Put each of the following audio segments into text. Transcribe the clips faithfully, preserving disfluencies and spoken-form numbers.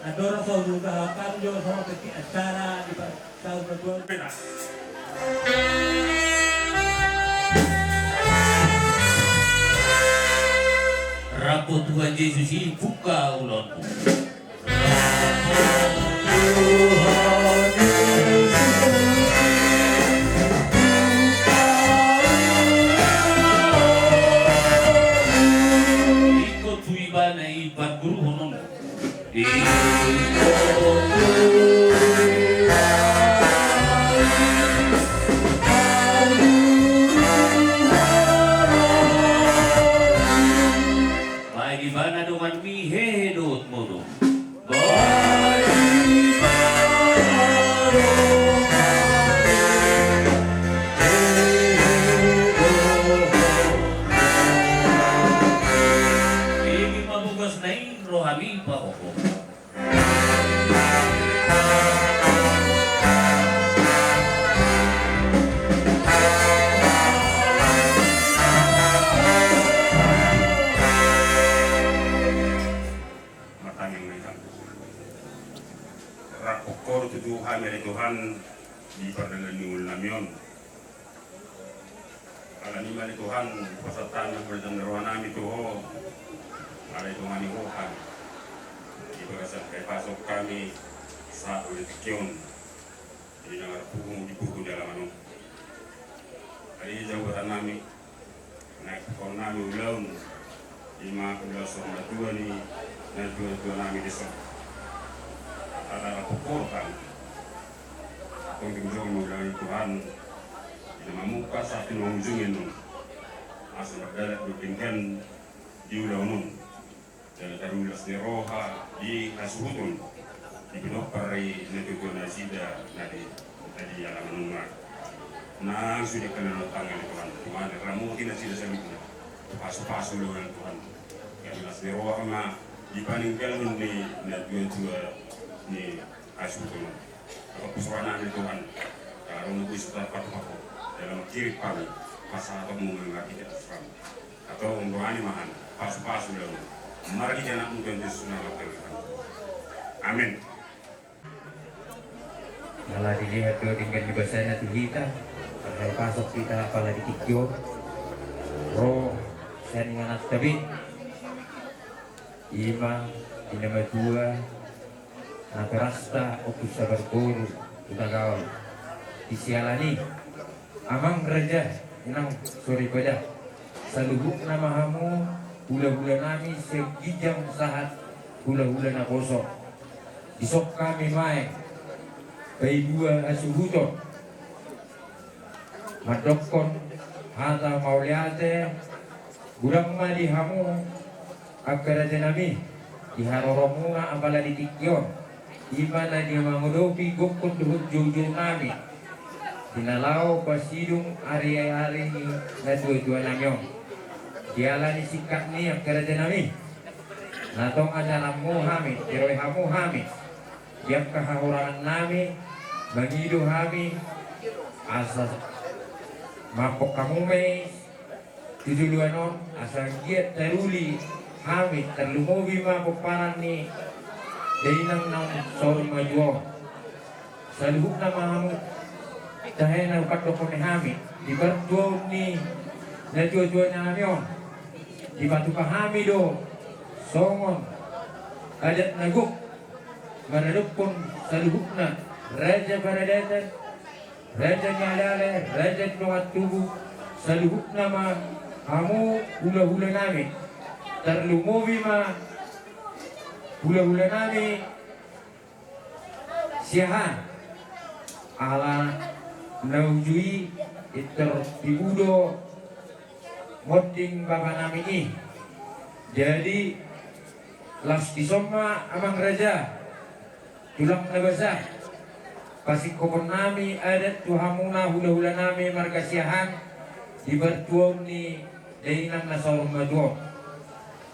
Andorang so dibuka hakan jo sama peti acara di pa-, tahun kedua. Rap Tuhan Jesus i, buka ulaonmu. Ingkon tu ibana i pangguruhononmu. Baen ibana donganmi hehe dohot modom. Tuhan, di pardalanan ni ngolu nami on. Alani i ma ale Tuhan, pasahat hami ma harajaon ni roha nami tu Ho. Alai Tuhan i Ho hami. Di bagasan pasu-pasu hami sahat tu tingki on. Di na marpungu di pungu di alaman on. Alai jabu hata nami. Naeng pukon nami ulaon, ima ulaon saur matua ni natuatua nami dison. Ala rap pukon hami. Tongtong jolo ma ulaon i Tuhan, di na mamungka sahat tu na mangujungi on. Asa mardalan do denggan di ulaon on. Jala tarulas ni roha di hasuhuton, di pinompar ni natuatua nasida na di, na di alaman on. Nang sude angka na tanggal i Tuhan, Tuhan ramoti nasida saluhutna. Pasu-pasu do Tuhan. Tarulas ni roha ma di paninggalhon ni natuatua ni hasuhuton. Angka pusuan nami Tuhan, kalau nunggu setelah patuh aku dalam kiri kami, pasahatonmu mengerti atas kami. Atau untuk ani mahan, pasu-pasu dalam margi janak mungkin Yesus nama Tuhan. Amin. Ala dilihat do denggan ni basana tu hita, pasu-pasu hita apala di tingki on. Ro, sian inganan tabi. Ima, di na matua, natorasta Ompu Sabar boru Hutagaol. Di siala ni i, amang raja, inang soripada, saluhutna ma hamu hulahula nami sian ginjang sahat hulahula naposo. Dison hami nuaeng paidua hasuhuton mandokkon hata mauliate. Godang ma di hamu angka raja nami, di haroromuna apala di tingki on, ima na di mangudopi gokhon dohot joujou nami di na laho pasidung ariari ni natuatua nami on. Di ala ni singkat ni i angka raja nami, na tong ajaranmu hami, tiroi hamu hami di angka hahurangan nami, mangido hami asa mampok hamu ma i tu joloan on, asa anggiat taruli hami, tarlumobi ma pomparan ni dainang naung saur matua on. Saluhutna ma hamu tahe na hupandokkon hami di partuaon ni natuatua nami on. Dipatupa hami do songon adat na gok maradophon saluhutna raja paradatan, raja ni alale, raja ni dongan tubu, saluhutna ma hamu hulahula nami, tarlumobi ma hulahula nami Siahaan. Ala na uju i pintor tibu do monding bapa nami i. Jadi laos dison ma amang raja, tulang na basa, pasingkophon nami adat tu hamuna hulahula nami marga Siahaan di partuaon ni dainang na saur matua on.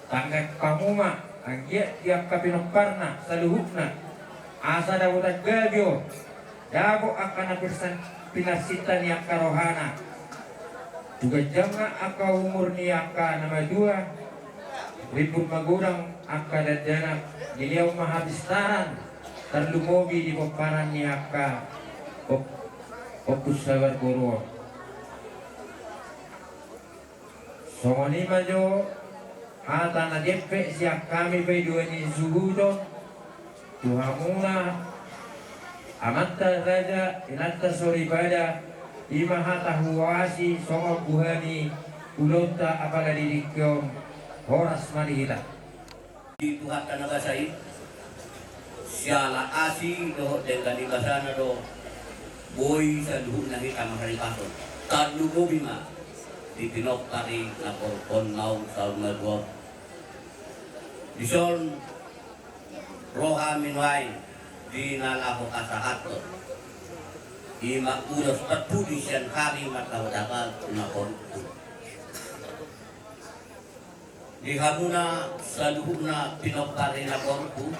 Tanggap hamu ma anggiat di angka pinomparna saluhutna, asa dapotan gabe on, dapot angka na pirsan-, pinarsinta ni angka rohana. Tu ganjangna angka umur ni angka na matua, rimbun magodang angka dakdanak, dilehon ma hapistaran, tarlumobi di pomparan ni angka Op-, Ompu Sabar boru on. Songon i ma jo hata na jempek sian hami paidua ni suhut on tu hamuna amanta raja, inanta soripada, i ma hata huasi songon buha ni ulaonta apala di tingki on. Horas ma di hita. Di Tuhanta na basa i, siala asi dohot denggan ni basana do boi saluhutna hita marhahipason. Tarlumobi ma di pinompar i na porpon naung saur matua on. Dison ro hami nuaeng di na laho pasahathon, i ma ulos parpudi sian hami marhata-hata na porpon. Di hamuna saluhutna pinompar ni na porpon,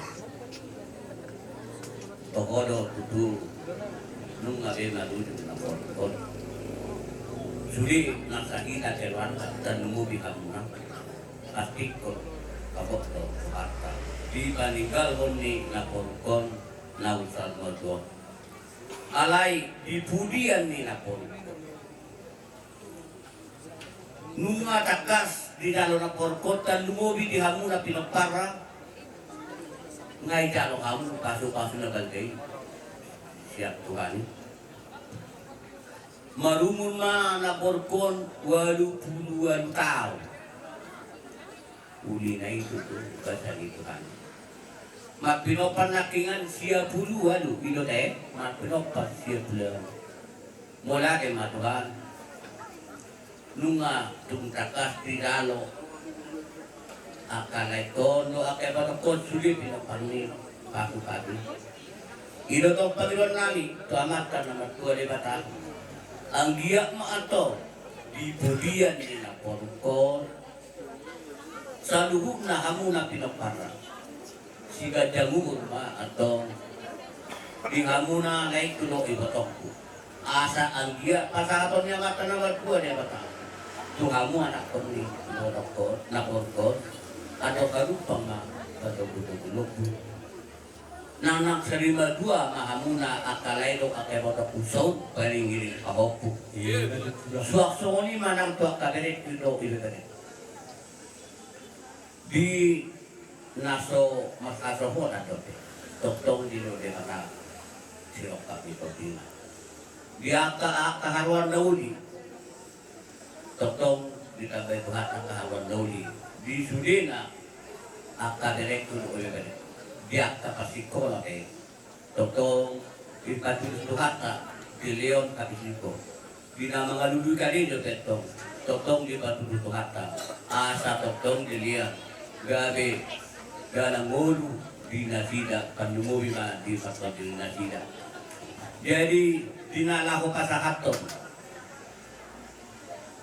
toho do tutu nunga be marujung na porpon. Sude nasa hita keluarga tarlumobi hamuna, pastikkon, paboto, patta, di paninggalhon ni na porpon naung saur matua on. Alai di pudian ni namborungkon. Nunga tangkas dijalo namborungkon, tarlumobi di hamu na pinompar, nga dijalo hamu pasupasu na balga i sian Tuhan i. Marumur ma namborungkon ualu pulu ualu taon. Uli na i tutu basa ni Tuhan. Marpinompar nangkiningan sia pulu ualu, i do te, marpinompar sia pulu ualu. Mauliate ma Tuhan. Nunga tung tangkas dijalo angka laengkon dohot angka ibotongkon sude pinompar ni pasupasu. I do tong pangidoan nami tu Amanta na martua Debata. Anggiat ma antong di pudian ni namborungkon saluhutna hamu na pinompar, siganjang umur ma antong di hamuna laengku dohot ibotongku. Asa anggiat pasahaton ni Amanta na martua Debata tu hamu anakkon ni ibotongkon, namborungkon, antong halumpang ma patogutogu lombu. Nang, nang saur matua ma hamuna angka lae dohot angka ibotongku, saut paling iring pahompu. Suang songon i ma nang tu angka berengku dohot ibebere. Di na so marhasohotan dope, tongtong dilehon Debata sirongkap ni tondi na. Di angka, angka haroan na uli, tongtong ditambai Tuhanta angka haroan na uli. Di sudena angka berengku dohot ibebere, di angka parsikola pe, tongtong dipatudu Tuhanta dilehon hapisikon. Di na mangalului kali dope tong, tongtong dipatudu Tuhanta asa tongtong dilehon gabe dalan ngolu di nasida, tarlumobi ma di partondion nasida. Jadi di na laho pasahathon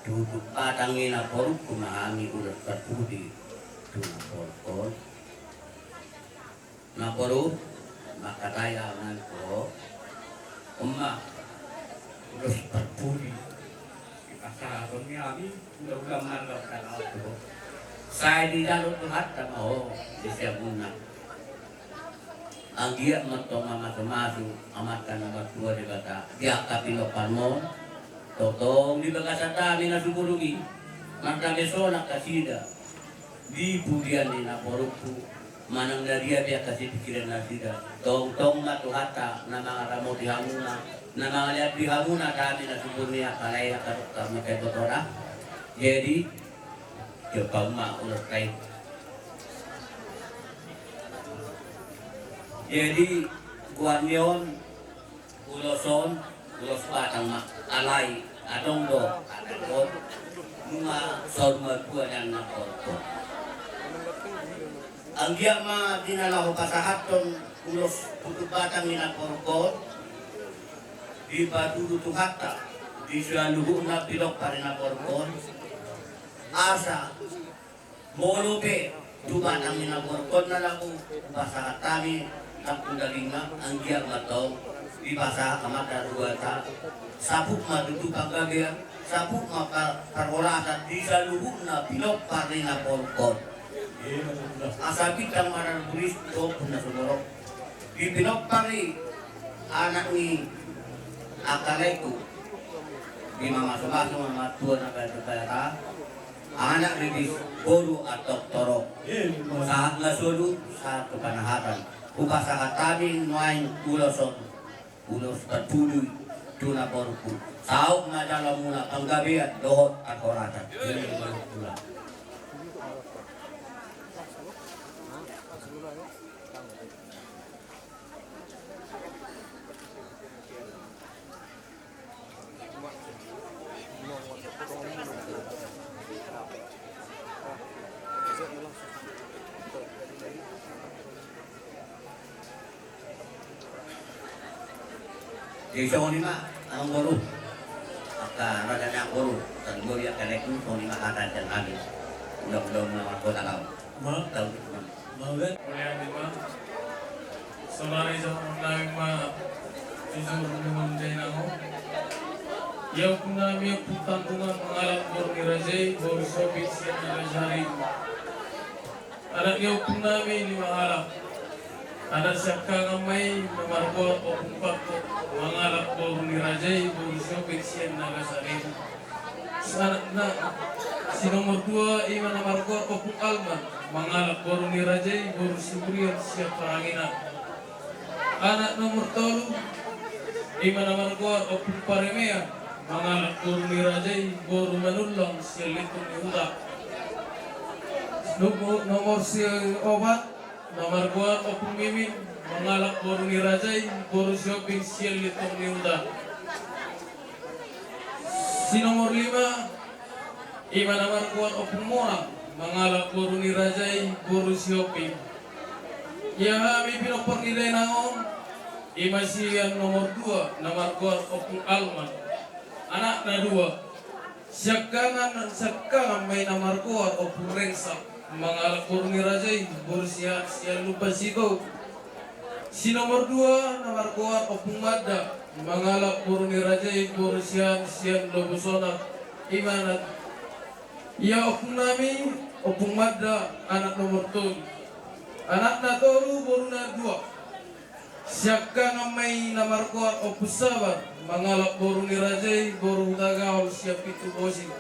tutup batang ni namborungku ma hami ulos parpudi tu namborungkon. Namboru, mangkatai au nangkin ho. On ma ulos parpudi dipasahathon ni hami, ulaon na laho tu ho. Sai dijalo Tuhanta ma ho di siamunna. Anggiat ma antong mamasumasu Amanta na martua Debata di angka pinomparmon, tongtong di bagasan hami na sumurung i, mardameson angka nasida. Di pudian ni namborungku, manang na dia pe angka sipingkiran nasida, tongtong ma Tuhanta na mangaramoti hamuna, na mangalehon di hamuna hami na sumurung i, angka lae, angka dokter, angka ibotona. Jadi, jopang ma ulos lae. Jadi, goar ni on, ulos on, ulos batang ma, alai adong do hata on, nunga saur matua nian namborungkon. Anggiat ma di na laho pasahathon ulos tutup batang ni namborungkon, dipatudu Tuhanta di saluhutna pinompar ni namborungkon, asa molo pe tu batang ni namborungkon na laho pasahat hami, nang tu dagingna, anggiat ma antong dipasahat Amanta Debata, saput ma tutu panggabean, saput ma pa-, parhorasan di saluhutna pinompar ni namborungkon. Asa bintang ma na rumbris, dohot ombun na sumorop. Di pinompar ni anak ni angka laengku, di mamasumasu ma martua na baen-baen, anak ripis, boru antong torop. Sahat na solu, sahat tu panahatan. Hupasahat hami nuaeng ulos on, ulos parpudi tu namborungku. Saut ma jalo hamuna panggabean dohot parhorasan. Jadi songon i ma, amangboru. Angka raja ni amangboru, tarlumobi angka laengku, songon i ma hata sian hami. Undang-undang na markota laho. Ma? Tahu. Mauliate ma. Saudara, ijak ma hami ma jujur dohot jujur na ho. Ia ompung nami, Ompung Tandungan, mangalap boru ni raja i, boru Sopit sian ni raja i. Anak ni ompung nami lima halak. Anak siangkangan ma i na margoar Ompung Pangko, mangalap boru ni raja i boru Sihombing sian Nagasaribu. Anak na si nomor dua i ma na margoar Ompung Alman, mangalap boru ni raja i boru Siburian sian Paranginan. Anak nomor tolu i ma na margoar Ompung Paremea, mangalap boru ni raja i boru Manullang sian Litung ni Huta. Nomor, nomor si opat na margoar Ompung Mimin, mangalap boru ni raja i boru Sihombing sian Litung ni Huta. Si nomor lima i ma na margoar Ompung Monang, mangalap boru ni raja i boru Sihombing. Ia hami pinompar ni dainang on, i ma sian nomor dua na margoar Ompung Alman. Anakna dua. Siangkangan, siangkangan ma i na margoar Ompung Rengsak, mangalap boru ni raja i boru Siahaan sian Lumban Sigouk. Si nomor dua na margoar Ompung Manda, mangalap boru ni raja i boru Siahaan sian Lobu Sonar. I ma na, ia ompung nami, Ompung Manda, anak nomor tolu. Anakna tolu, boruna dua. Siangkangan ma i na margoar Ompung Sabar, mangalap boru ni raja i boru Hutagaol sian Pintu Bosing.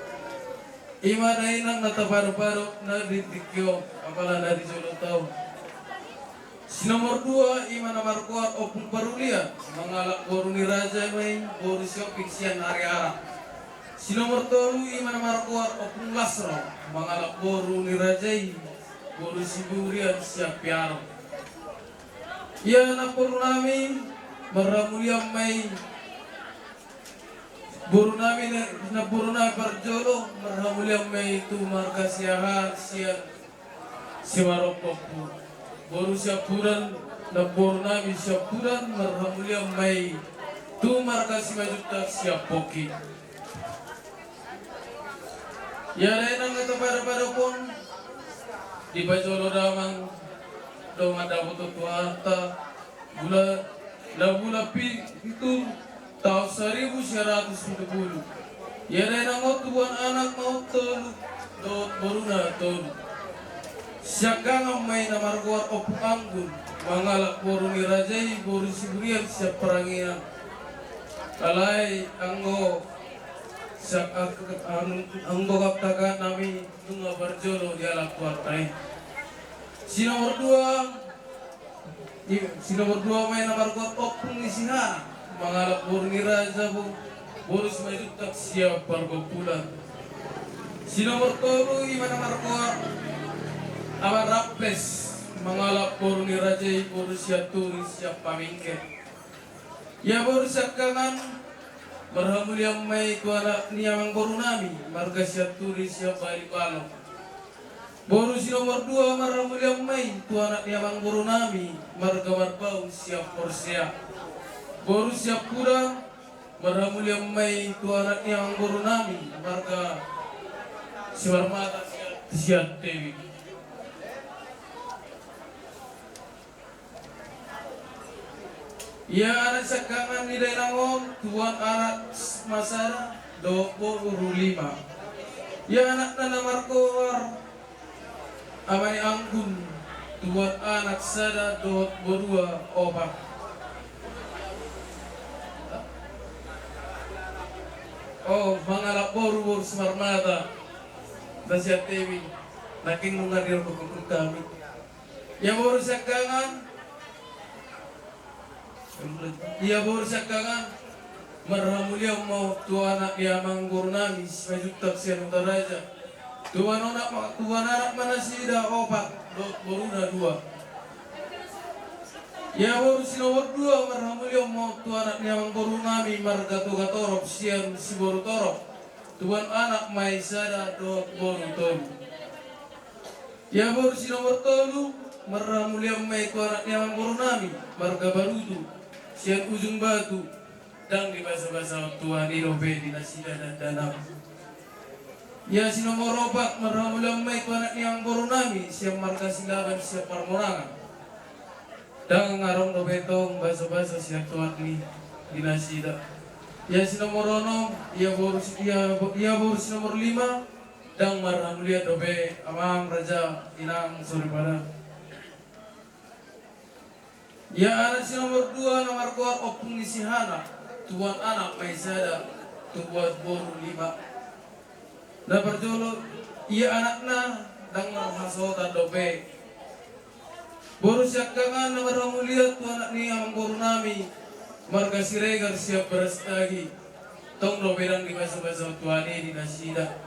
I ma dainang na taparupara na di tingki on, apala na di jolo taon. Si nomor dua i ma na margoar Ompung Parulian, mangalap boru ni raja ma i boru Sihombing sian Ariara. Si nomor tolu i ma na margoar Ompung Lasro, mangalap boru ni raja i boru Siburian sian Piaro. Ia namboru nami, marhamulian ma i. Boru nami na, namboru nami parjolo, marhamulian ma i tu marga Siahaan sian Simarompumpung. Boru Siampudan, namboru nami Siampudan, marhamulian ma i tu marga Simanjuntak sian Pongki. Ia dainang na taparupara on, di pajolo damang do mandapothon tu hata, bula, na bulan pitu taon saribu sia ratus pitu pulu. Ia dainang on tubuan anak ma on tolu dohot boruna tolu. Siangkangan ma i na margoar Ompung Anggun, mangalap boru ni raja i boru Siburian sian Paranginan. Alai anggo siak-, ang-, anggo kakak nami nunga parjolo dialap tu hata i. Si nomor dua, i, si nomor dua ma i na margoar Ompung ni Sihara, mangalap boru ni raja bo-, boru Simanjuntak sian Pargompulan. Si nomor tolu i ma na margoar Ama Rampes, mangalap boru ni raja i boru Sianturi sian Pamingke. Ia boru siangkangan, marhamulian ma i tu anak ni amangboru nami, marga Sianturi sian Balipalong. Boru si nomor dua, marhamulian ma i tu anak ni amangboru nami, marga Marbaun sian Porsea. Boru Siampudan, marhamulian ma i tu anak ni amangboru nami, marga Simarmata sian, sian Tebing. Ia anak siangkangan ni dainang on, tubuan anak ma sada dohot boru lima. Ia anakna na margoar Ama ni Anggun, tubuan anak sada dohot borua opat. O, mangalap boru, boru Simarmata. Na sian Tebing, nangkin nunga dirokkon hami. Ia boru siangkangan. Ia boru siangkangan. Marhamulian ma tu anak ni amangboru nami, Simanjuntak sian Hutaraja. Tubuan anak ma, tubuan anak ma nasida opat, dohot boruna dua. Ia boru si nomor dua, marhamulian ma tu anak ni amangboru nami, marga Togatorop sian Siborutorop. Tubuan anak ma i sada dohot boru tolu. Ia boru si nomor tolu, marhamulian ma i tu anak ni amangboru nami, marga Barutu, sian Ujung Batu, ndang dibasabasahon Tuhan i dope di nasida dakdanak. Ia si nomor opat, marhamulian ma i tu anak ni amangboru nami, sian marga Silaban, sian Parmonangan. Ndang adong dope tong basabasa sian Tuhan i di nasida. Ia si nomor onom, ia boru si, ia bo-, ia boru si nomor lima, ndang marhamulian dope amang raja, inang soripada. Ia anak si nomor dua na margoar Ompung ni si Hana, tubuan anak ma i sada, tubuan boru lima. Na parjolo, ia anakna ndang marhasohotan dope. Boru siangkangan na marhamulian tu anak ni amangborunami, marga Siregar sian Baras Tagi. Tong dope ndang dibasabasa Tuhan i di nasida.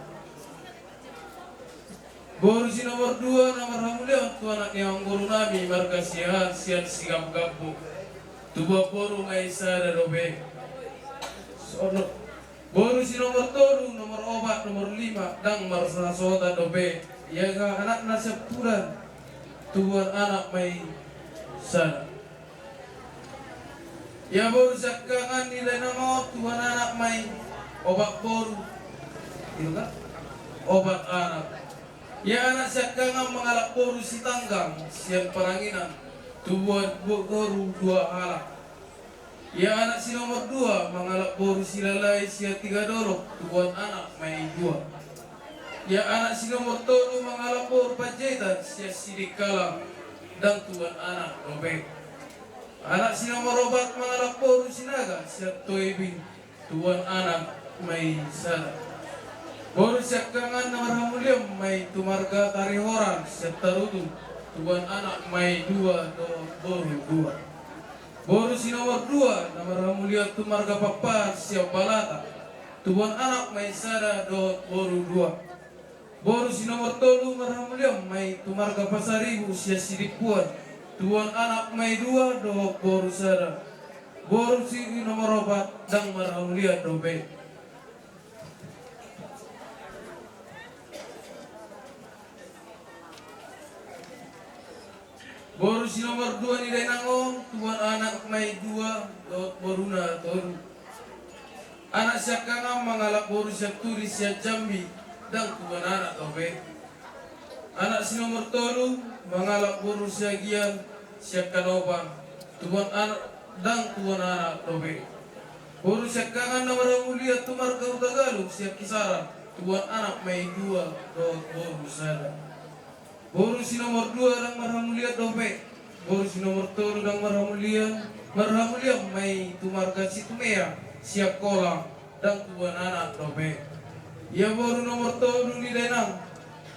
Boru si nomor dua na marhamulian tu anak ni amangborunami, marga Siahaan sian Sigapgapo. Tubuan boru ma i sada dope. Sono. Boru si nomor tolu, nomor opat, nomor lima, ndang marhasohotan dope. Ia anakna siampudan, tubuan anak ma i sada. Ia boru siangkangan ni dainang on, tubuan anak ma i opat boru. Gitu kan? Opat anak. Ia anak siangkangan mangalap boru Sitanggang sian Paranginan, tubuan boru dua halak. Ia anak si nomor dua mangalap boru Silalai sian Tigadolok, tubuan anak ma i dua. Ia anak si nomor tolu mangalap boru Panjaitan sian Sidikalang, ndang tubuan anak dope. Anak si nomor opat mangalap boru Sinaga sian Toibing, tubuan anak ma i sada. Boru siangkangan na marhamulian ma i tu marga Tarihoran sian Tarutung, tubuan anak ma i dua dohot boru dua. Boru si nomor dua na marhamulian tu marga Pappar sian Balata, tubuan anak ma i sada dohot boru dua. Boru si nomor tolu marhamulian ma i tu marga Pasaribu sian Sidimpuan, tubuan anak ma i dua dohot boru sada. Boru si nomor opat ndang marhamulian dope. Boru si nomor dua ni dainang on, tubuan anak ma i dua dohot boruna tolu. Anak siangkangan mangalap boru sian Turi sian Jambi, ndang tubuan anak dope. Anak si nomor tolu mangalap boru sian Gian sian Kanopa, tubuan anak, ndang tubuan anak dope. Boru siangkangan na marhamulian tu marga Hutagalung sian Kisaran, tubuan anak ma i dua dohot boru sada. Boru si nomor dua ndang marhamulian dope. Boru si nomor tolu ndang marhamulian, marhamulian ma i tu marga Situmea sian Kolang, ndang tubuan anak dope. Ia boru nomor tolu ni dainang,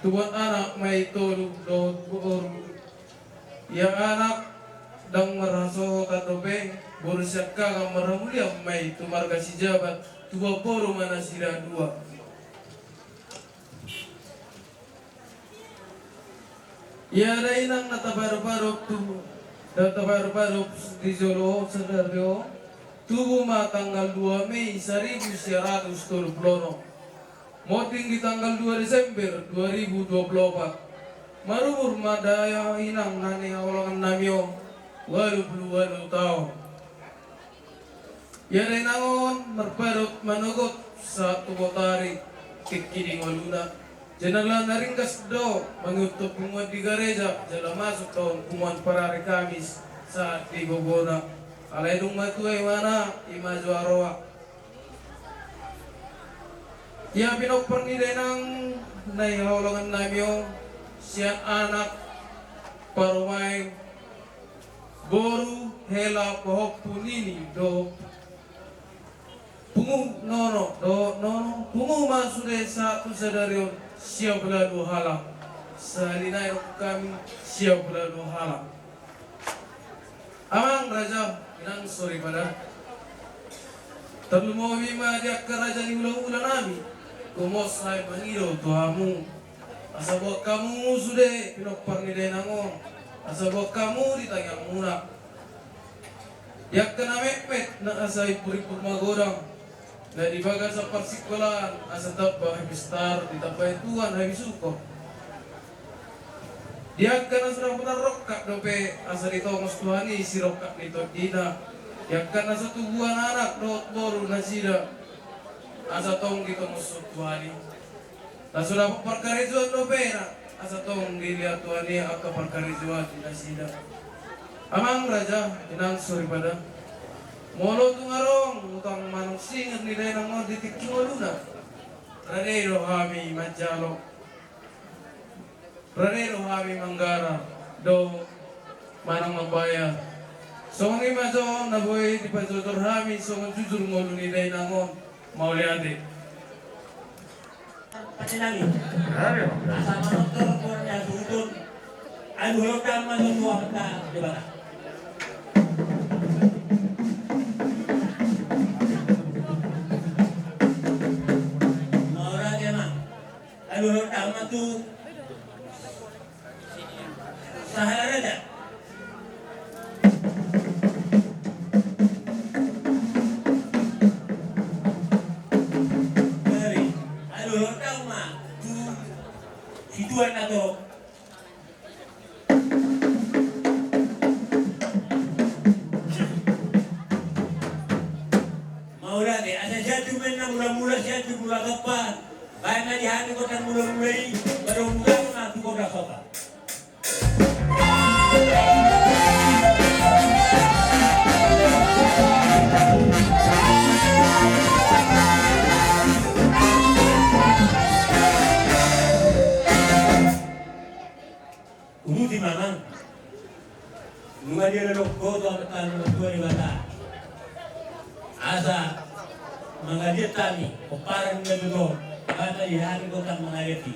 tubuan anak ma i tolu dohot boru. Ia anak ndang marhasohotan dope. Boru siangkangan marhamulian ma i tu marga Sijabat, tubuan boru ma nasida dua. Ia dainang na taparuparu tu, na taparuparu di jolo sadari on, tubu ma tanggal dua Mei saribu sia ratus tolu pulu onom. Monding di tanggal dua Desember dua ribu dua pulu opat. Marumur ma dainang na nihaholongan nami on, ualu pulu ualu taon. Ia dainang on marpahot manogot sahat tu botari tingki di ngoluna. Jala na ringgas do mangihuthon punguan di gareja, jala masuk do on punguan parari Kamis sahat di gogona. Alai dung matua ibana, i ma jo roha. Ia pinompar ni dainang na nihaholongan nami on, sian anak, parumaen, boru, hela, pahompu nini dohot pungu, nono dohot nono, pungu ma sude sahat tu sadari on sia pulu ualu halak. Sahali nai do hami sia pulu ualu halak. Amang raja, inang soripada. Tarlumobi ma di angka raja ni hulahula nami, gomos hami mangido tu hamu. Asa boan hamu sude pinompar ni dainang on, asa boan hamu di tangiangmuna. Di angka na metmet na asa impurimpur magodang, na di bagasan parsingkolaan asa tamba hapistaron, ditambai Tuhan habisuhon. Di angka na so dapotan rongkap dope asa ditongos Tuhan i sirongkap ni tondina. Di angka na so tubuan anak dohot boru nasida asa tong ditongos Tuhan i. Na so dapot parkarejoan dope na asa tong dilehon Tuhan i angka parkarejoan di nasida. Amang raja, inang soripada. Molo tung adong utang manang singir ni dainang on di tingki ngoluna, rade do hami manjalo. Rade do hami manggara dohot manang mambayar. Songon i ma jo na boi dipajojor hami songon jujur ngolu ni dainang on. Mauliate. Pasti nami. Ayo. Asa manonton, korang ya, suhutun. Aduh, lo kan manonton apa tak? Coba tak. Mauliate, Amang. Aduh, lo kan manonton. Sahala raja. Dari, aduh, lo kan manonton. Situan na to. Mauliate, asa sian jumen na mula-mula, sian jumula topa. Baen ma di hami gondang mula-mula i, baru mula ma tu gondang sopa. Uduti ma, Amang. Nunga dia na dok ho tu anak tanu tua di mata. Asa mangaliat hami, pomparan na tutu. Bata di hami gondang mangaliat i.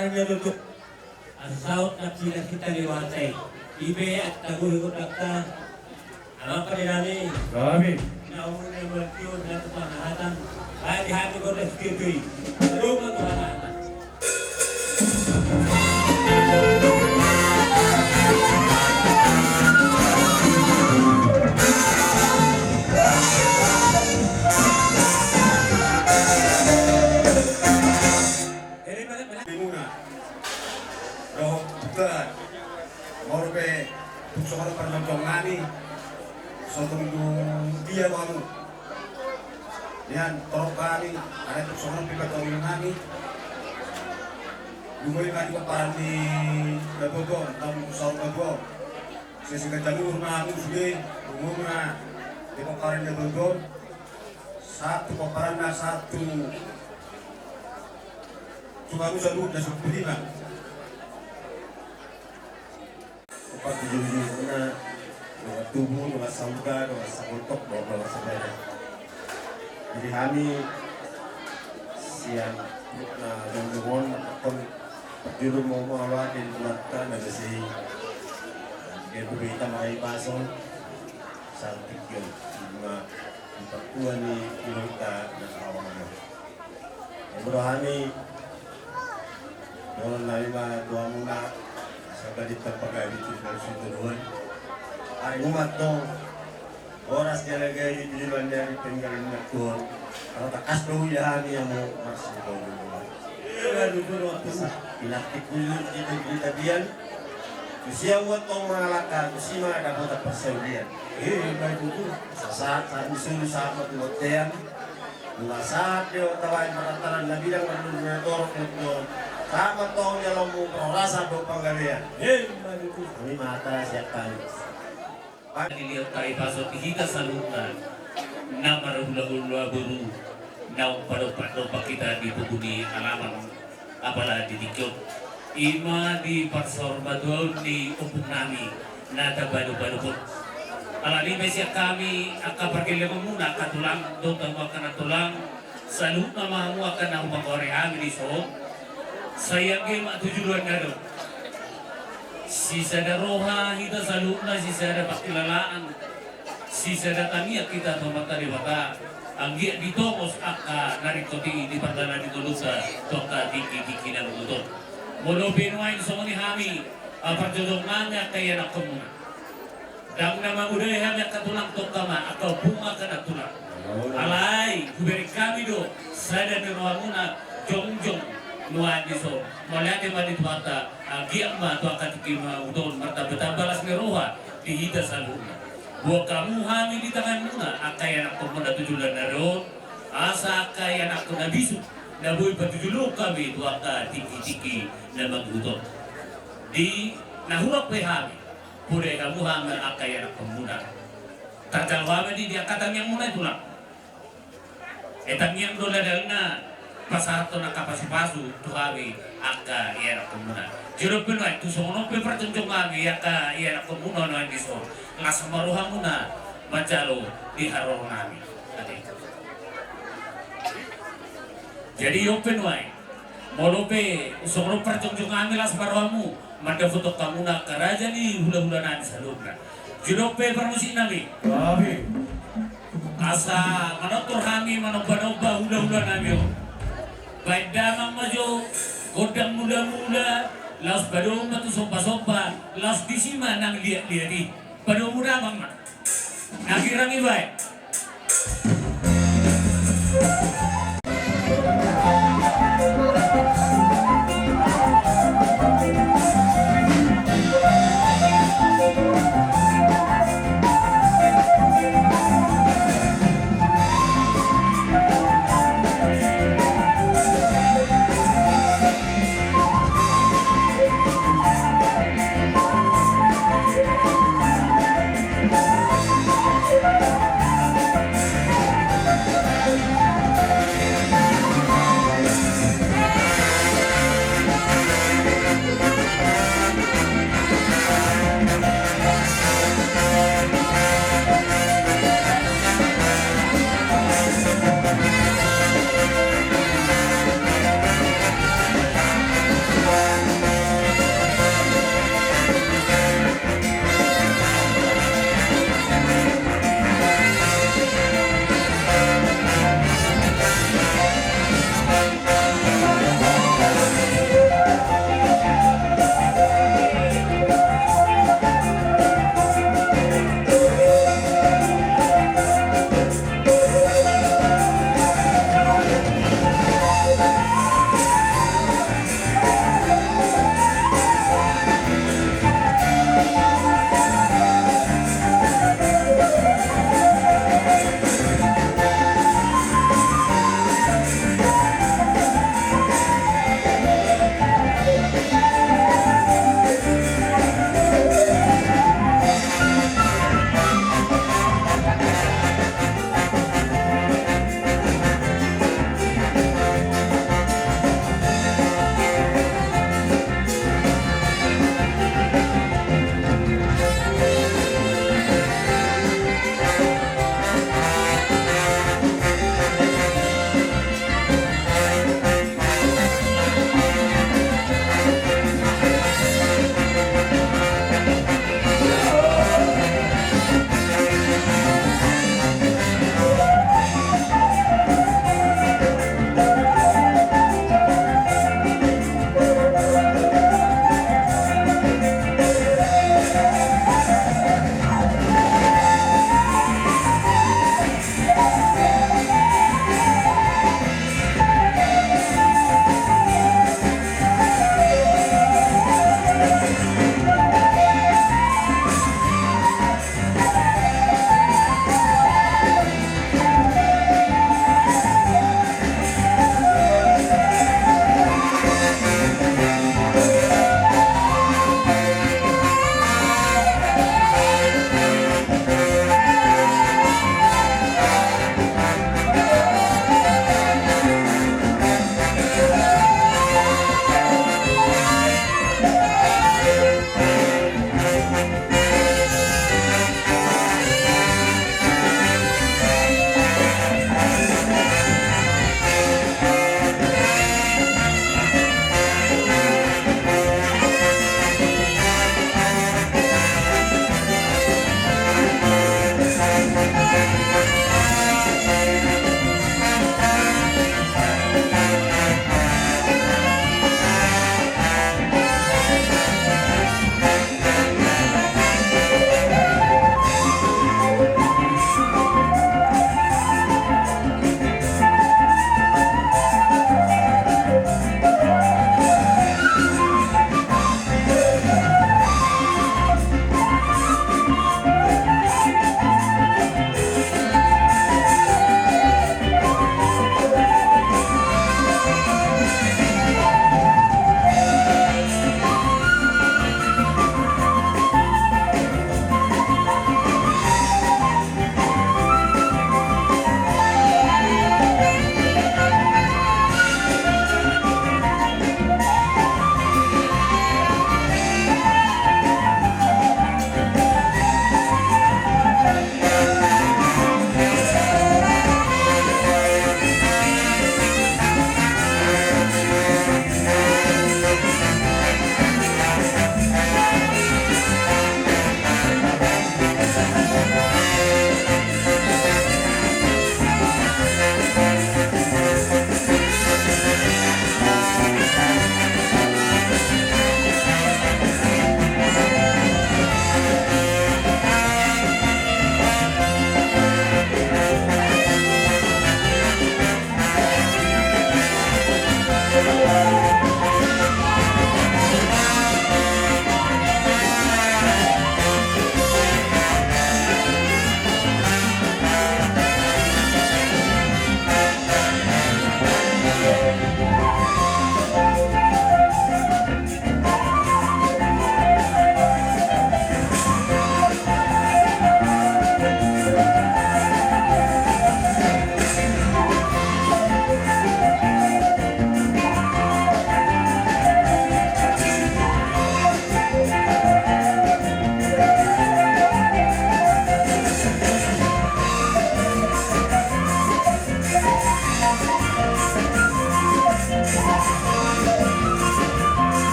Hanya tutup. Asa saut na pilas hita di batai. Ibe atta guru kota. Amang pande nami. Kami. Na umur na bertiur dan kepanahatan. Baik di hati kota sekirtui. Rumah Tuhan. Muna. Dohot buka. Molo pe tung songon on parjongjongnami. Sotung dung dia bamu. Nian torop hami. Ada tung songon on pe parjongjongnami. Lumoi ma di pomparan ni Nabobo. Tong saur Nabobo. Sesi kacamur ma hamu sude. Lumoi ma di pomparan ni Nabobo. Satu pomparan na satu. Cuma lu salu na sepuluh lima. Opat tujuh lima na, dua tubuh, dua sauda, dua sakontok, dua dua sabada. Jadi hami sian na dongdongon matakon juru mau mawalati mata na besi. Dia tu berita mai pasong. Santik yo. Lima. Empat tua ni ilota na kawan. Yang berdoa ni Dohonon nami ma tu hamuna, asa gabe di tampakami tu dalam situluan. Ari umat dong, horas jala gabe di tujuan dari penggalan na tuon. Kalau takas do ya hami hamu marsitolu. Asa pinaktik dulu di tabian. Tusi uat tong mangalangka, tusi ma dapotan parsaulian. Sahat sahat ni solu sahat ma tu bontean. Nunga sahat do tabaen parataran na bidang marlundu na torop na tuon. Sahat ma tong jaloonmu parhorasan dohot panggabean. Hami ma hata sian hami. Pangilion ta i paso di hita saluhutna na marhulahula boru na umpadopatdopat hita di pogu ni alaman. Apala di tingki on. Ima di parsaurmatuaon ni ompung nami na tabadobadohon. Alani i ma sian hami angka pargellengonmuna angka tulang dohot hamu angka nantulang, saluhutna ma hamu angka na humagore hami dison. Sai anggiat ma tu joloan ni ari on sisada roha hita saluhutna, sisada pangkilalaan. Sisada tangiang hita tu Amanta Debata, anggiat ditongos angka na ringkot i di pardalanan ni ngolunta tu angka tingkitingki na mangihut on. Molo pe nuaeng songon i hami, ah, parjongjongnami angka ianakhonmuna. Ndang na mangudai hami angka tulang, tongka ma angka ompung angka nantulang. Alai hubereng hami do sada ni rohamuna jongjong nuaeng dison. Mauliate ma di Tuhanta, anggiat ma tu angka tingki na mangihut on martambatamba las ni roha di hita saluhutna. Boan hamu hami di tanganmuna angka ianakhonmuna tu joloan ni ari on, asa angka ianakhon na bisuk na boi patujoloan hami tu angka tingkitingki na mangihut on. Di na hurang pe hami, podai hamu hami angka ianakhonmuna. Tarjalo hami di angka tangiangmuna i tulang. Eh, tangiang do na dalna pasahathon angka pasupasu tu hami angka ianakhonmuna. Jolo pe nuaeng, tung songon on pe parjongjongannami angka ianakhonmuna nuaeng dison, las ma rohamuna manjalo di haroronami. Ate. Jadi on pe nuaeng, molo pe songon on parjongjongannami, las ma rohamu mandapothon hamuna angka raja ni hulahulanami saluhutna. Jolo pe parmusiknami. Asa manortor hami manombanomba hulahulanami on. Baen damang ma jo gondang mulamula, laos padomu ma tu sombasomba, laos disi ma nang liatliat i. Padomu damang ma. Na girang i baen.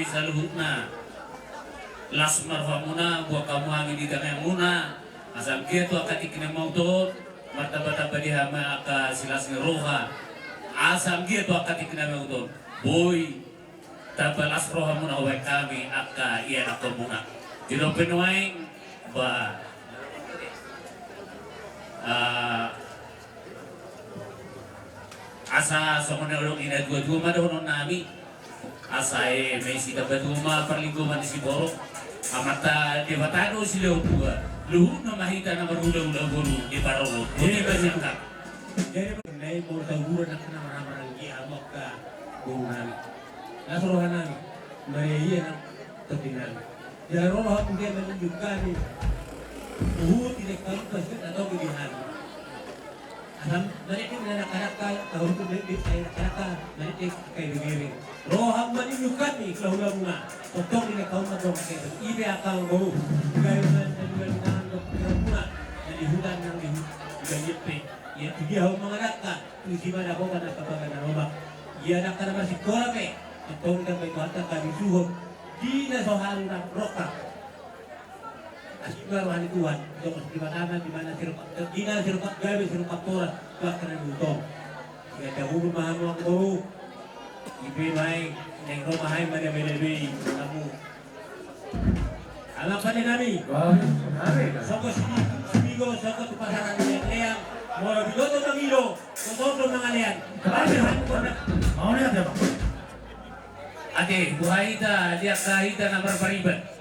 saluhutna. Las ma rohamuna, buat hamu hami di tangiangmuna. Asa anggiat tu angka tingki na mauliate on, martambatamba di hami angka silas ni roha. Asa anggiat tu angka tingki na mauliate on, boi tamba las rohamuna hubaen hami angka ianakhonmuna. Di dope nuaeng, ba, ah, asa songon na nidok ni natuatua ma dohonon nami. Asa eme sitamba tua ma parlinggoman ni siborok. Amanta Debata do silehon tua. Luhutna ma hita na marhulahula boru di parorot. Boti basiangka. Jadi nai molo taguran angka na marhahamaranggi hamu angka boru nami. Las roha nami. Maria ia nang tondi nami. Jala ro roham tu dia manunjuk hami. Huhut dilehon hamu pasupasu na tonggi di hami. Asa marende ma angka dakdanak, tahutu marende ma angka dakdanak, marende angka iberberi. Roham manunjuk hami hulahulamuna. Tongtong dilehon hamu ma tong angka iberberi. Ibe angka boru. Gabe ma na di balian tangan dohot pikiranmuna. Na di huta nang di hu-, di balian pe. Ia tu dia hamu mangalangka. Tu si ma dapotan angka bagas na lomak. Ia angka na marsikola pe. Tongtong ditambai Tuhanta angka halusuhon. Di na so halu nang rongkap. Asi ma roha ni Tuhan, songon si Debata ma, di na sirongkap, di na sirongkap gabe, sirongkap horas, tu angka na di huta on. Ia dahulu ma hamu angka boru. Ipe ma i, naeng ro ma hami mandabe-dabe i hamu. Amang pande nami. Songon si, si Bigo, songon tu pasaran leang-leang, molo binoto mangido, tongtong do mangalean. Ate, buha hita, di angka hita na marpariban.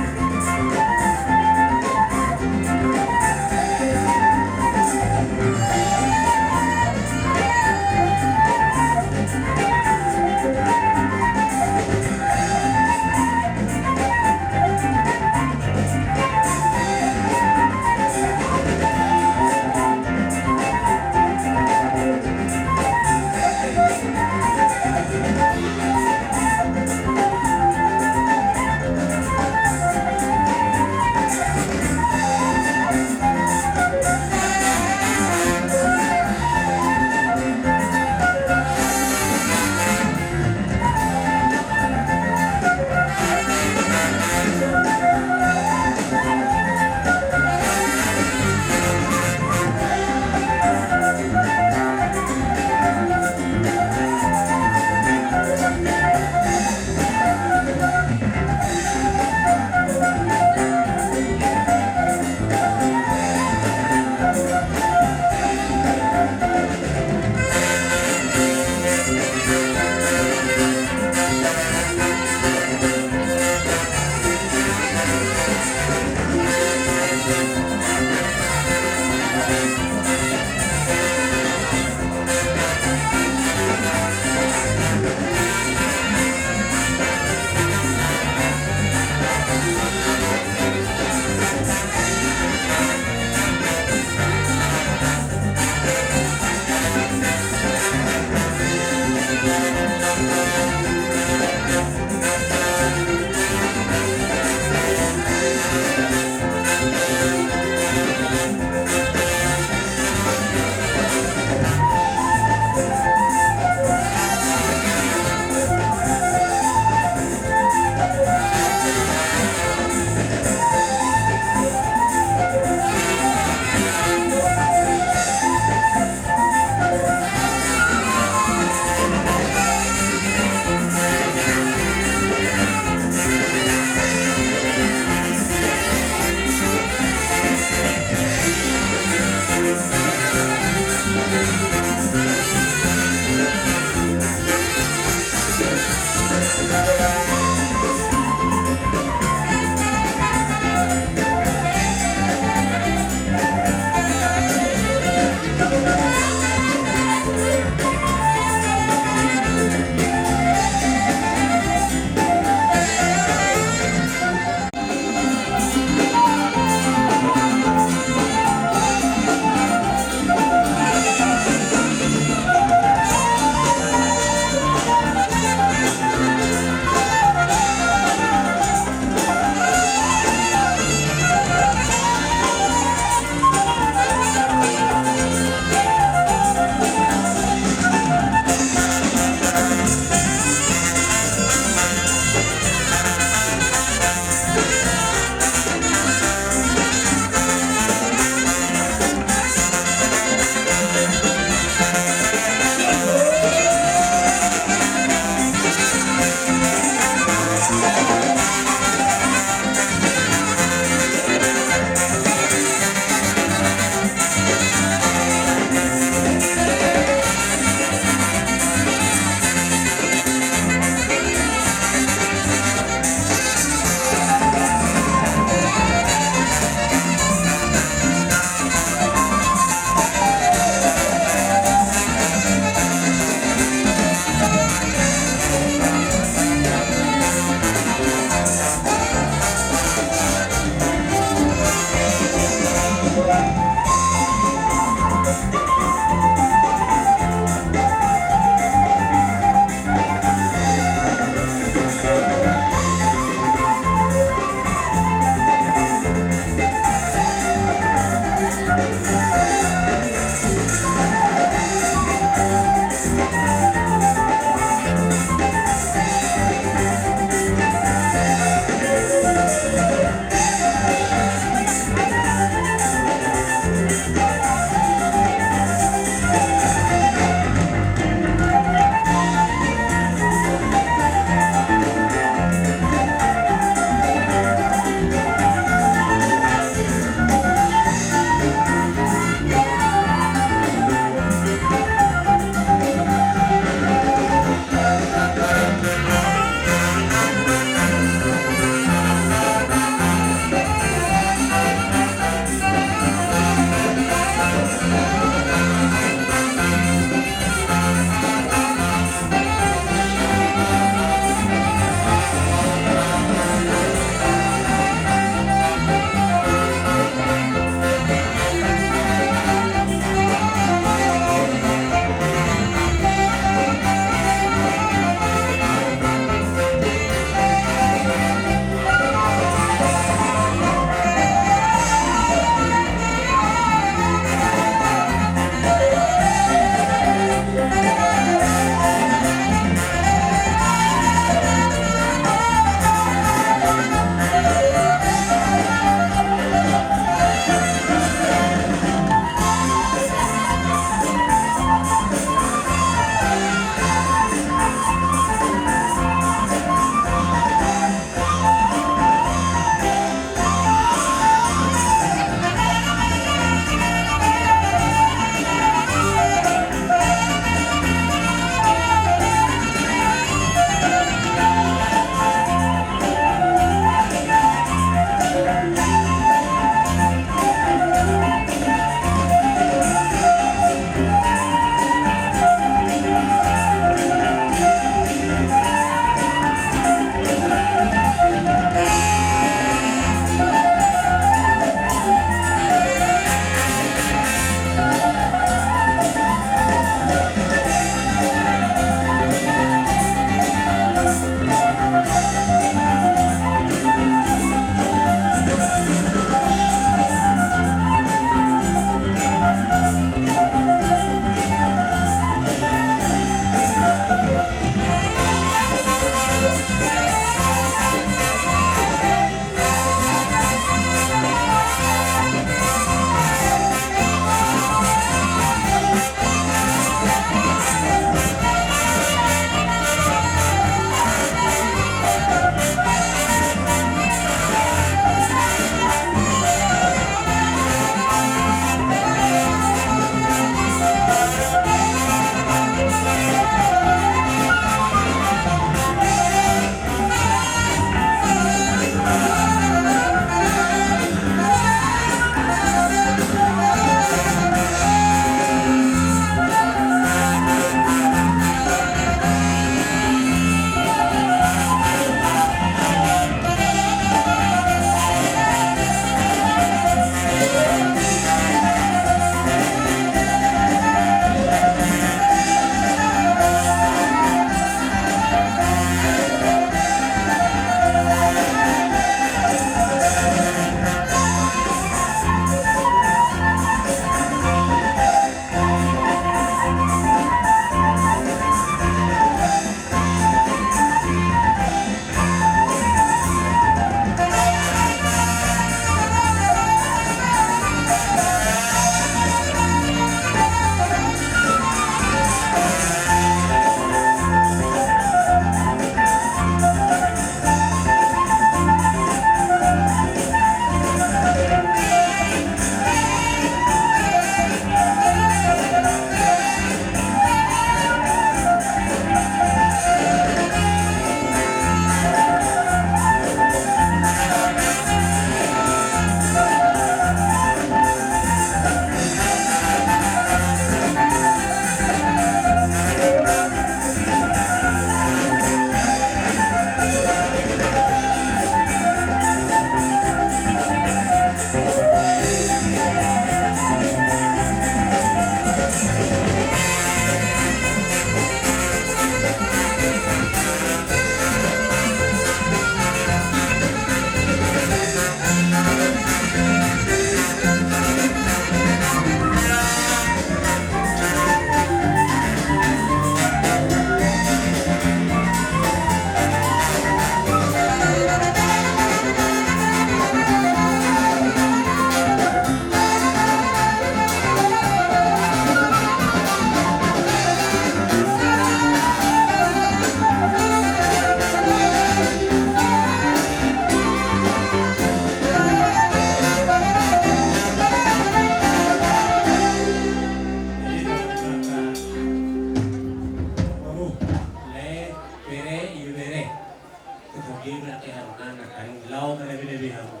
Di berarti harus anak kayu lau terlebih-lebih hamu.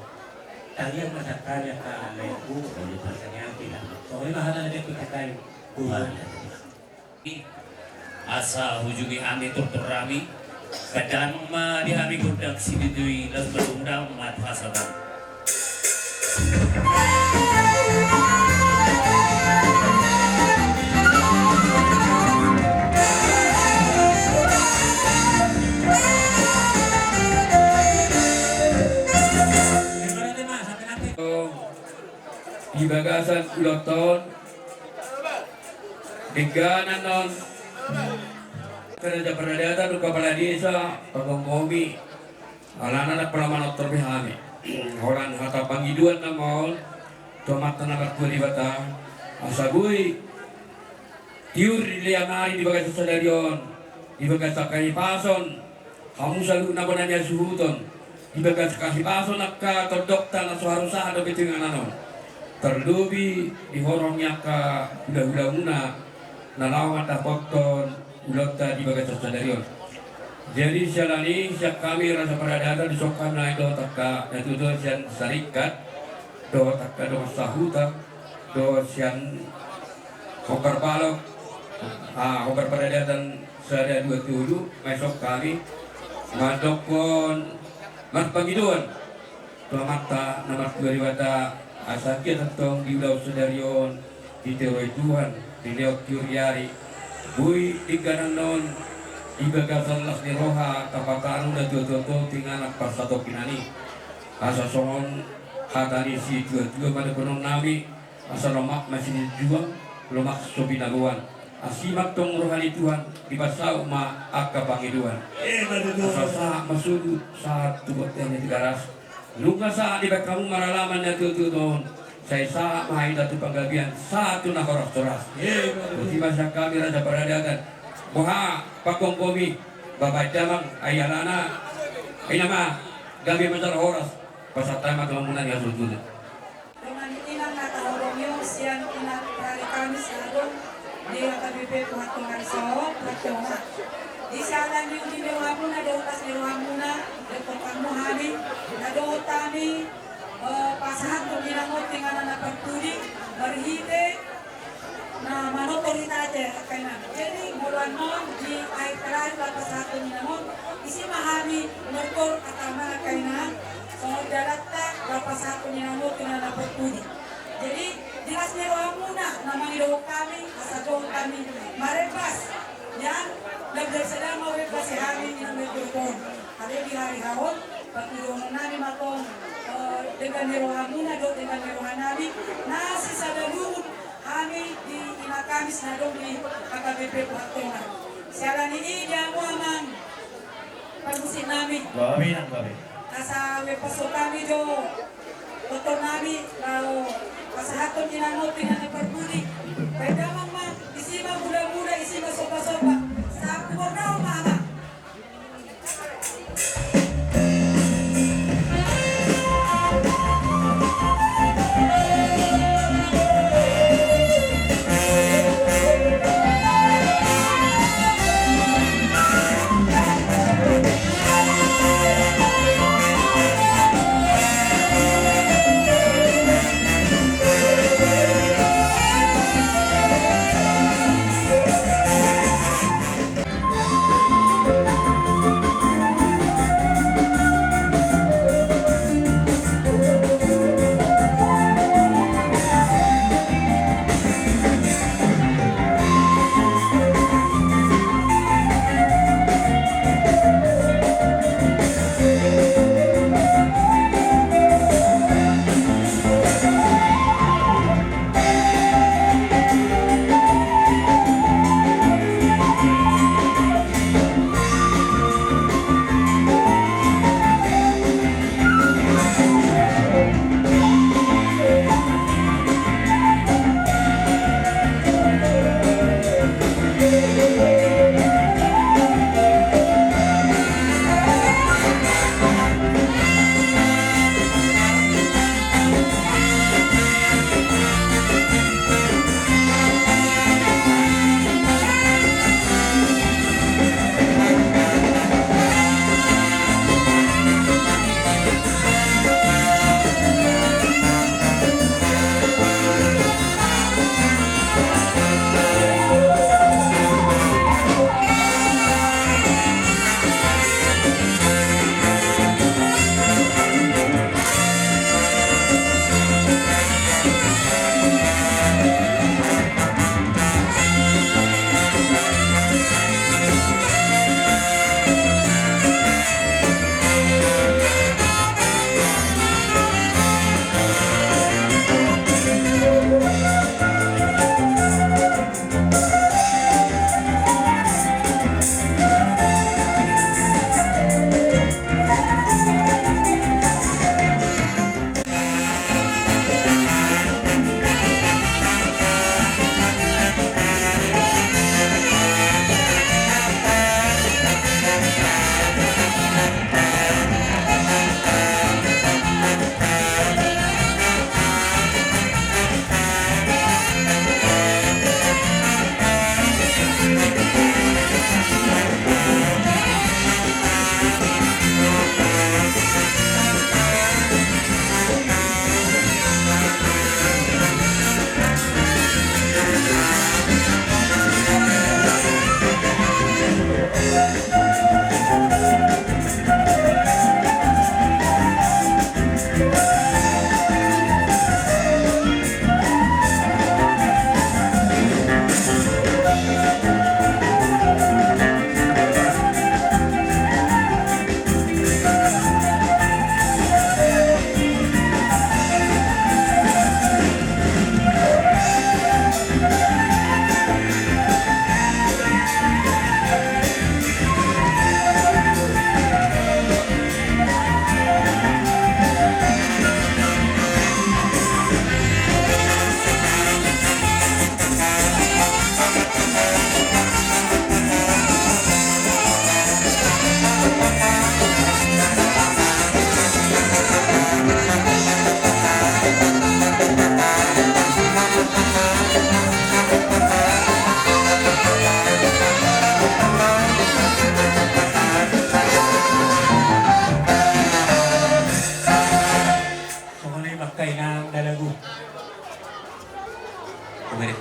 Tangiang ma sian hami angka lae, uli pasangiangki hamu. Songon i ma hata na dengki sian hami. Asa hujungi hami tortor hami. Kadang ma di hami gondang sibitui las berundang mat hasatan. Di bagasan ulaon on, dengganan on, raja paradaton, kepala desa, pagomgomi, alana na pola manortor be hami. Holan hata pangidoan nama on, tu Amanta na martua Debata, asa boi tiur di lean ari di bagasan sadari on, di bagasan hahipason, hamu saluhutna bona ni hasuhuton, di bagasan hahipason angka tondongta na so haru sahat dope tu inganan on. Tarlobi di horong ni angka hulahulamuna, na laho mandapothon ulaonta di bagasan sadari on. Jadi siala ni i sian hami raja paradaton, dison hami naeng dohot angka natuatua sian Saringkat, dohot angka dongan sahuta, dohot sian hombar balok, ah, hombar paradaton sada dua tolu, ma dison hami mandokkon marpangidoan tu Amanta na martua Debata, asa anggiat antong di ulaon sadari on, ditoru Tuhan, dilehon tiur ni ari, boi dengganan on di bagasan las ni roha tapatanu natuatuanta tu inganan parsatongkinan i. Asa songon hata ni situatua ma dohonon nami, asa lomak ma silinjuang, lomak so binaboan. Asi ma antong roha ni Tuhan, dipasaut ma angka pangidoan. Asa sahat ma solu, sahat tu bontean ni Tigaras. Nunga sahat dibahen hamu maralaman natuatuanta on, sai sahat ma hita tu panggabean, sahat tu na horashoras. Botima sian hami raja paradaton, boha pagomgomi, bapak damang, ai alana, ai nama, gabe ma jala horas, pasahat hami ma tu hamuna ni hasuhuton. Dongan inang na taholongi on sian inang, ari Kamis na adong di H K B P Puhat Tonga, Puhat Tonga. Di siala ni uju ni rohamuna dohot las ni rohamuna, dengkon hamu hami, na dohot hami, eh, pasahathon inang on tu inganan na parpudi, marhite na manortor hita ate, angka inang. Jadi molo annon di akhir terakhir laho pasahathon inang on, disi ma hami nortor, angka inang, songon dalanta laho pasahathon inang on tu inganan na parpudi. Jadi di las ni rohamuna na mangidohon hami, asa dohot hami marembas, ya, na biar sada ma urembasi hami inang na dohot on. Alai di hari ha on, pangidohon nami ma antong, eh, denggan ni rohamuna dohot denggan ni roha nami, na sisada lungun hami di inang Kamis na adong di H K B P Puhat Tonga. Siala ni i di hamu amang parmusik nami. Gabe nang gabe. Asa huhembas hami jo tortor nami laho pasahathon inang on tu inganan na parpudi. Bahen damang ma, disi ma mulamula, disi ma sombasomba. Sahat tu borneo ma amang.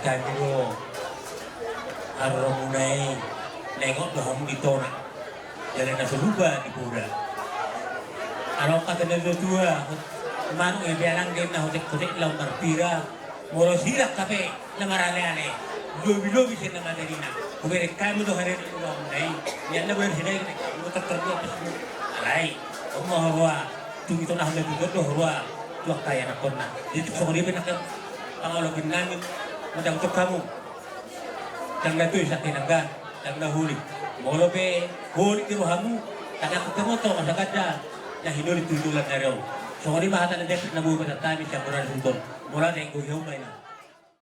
Hami do haroro muna i, na ingot do hamu di tona, jala na so lupa di poda. Adong hata ni natuatua, manuk i pe anang di na hotek-hotek laho marpira, molo sirang hape na maraleale, lobi-lobi sian na mate ninna. Hubereng hami do haroro muna i, nian na boer sidai, mutar terdua pesmu. Alai, oma horua, tung i tona hami tutu do horua, tu angka ianakkonna. Jadi tung songon i pe nangkin pangalobion nami, mandok tu hamu. Ndang na tuis angka inangga, ndang na holik. Molo pe holik di rohamu, tangiangkon hamu tong asa ganda na hinolik tu joloan ni ari on. Songon i ma hata na deak na boi pasahat hami sian Murani Sumber. Molo ate, ingkon hihauma inang.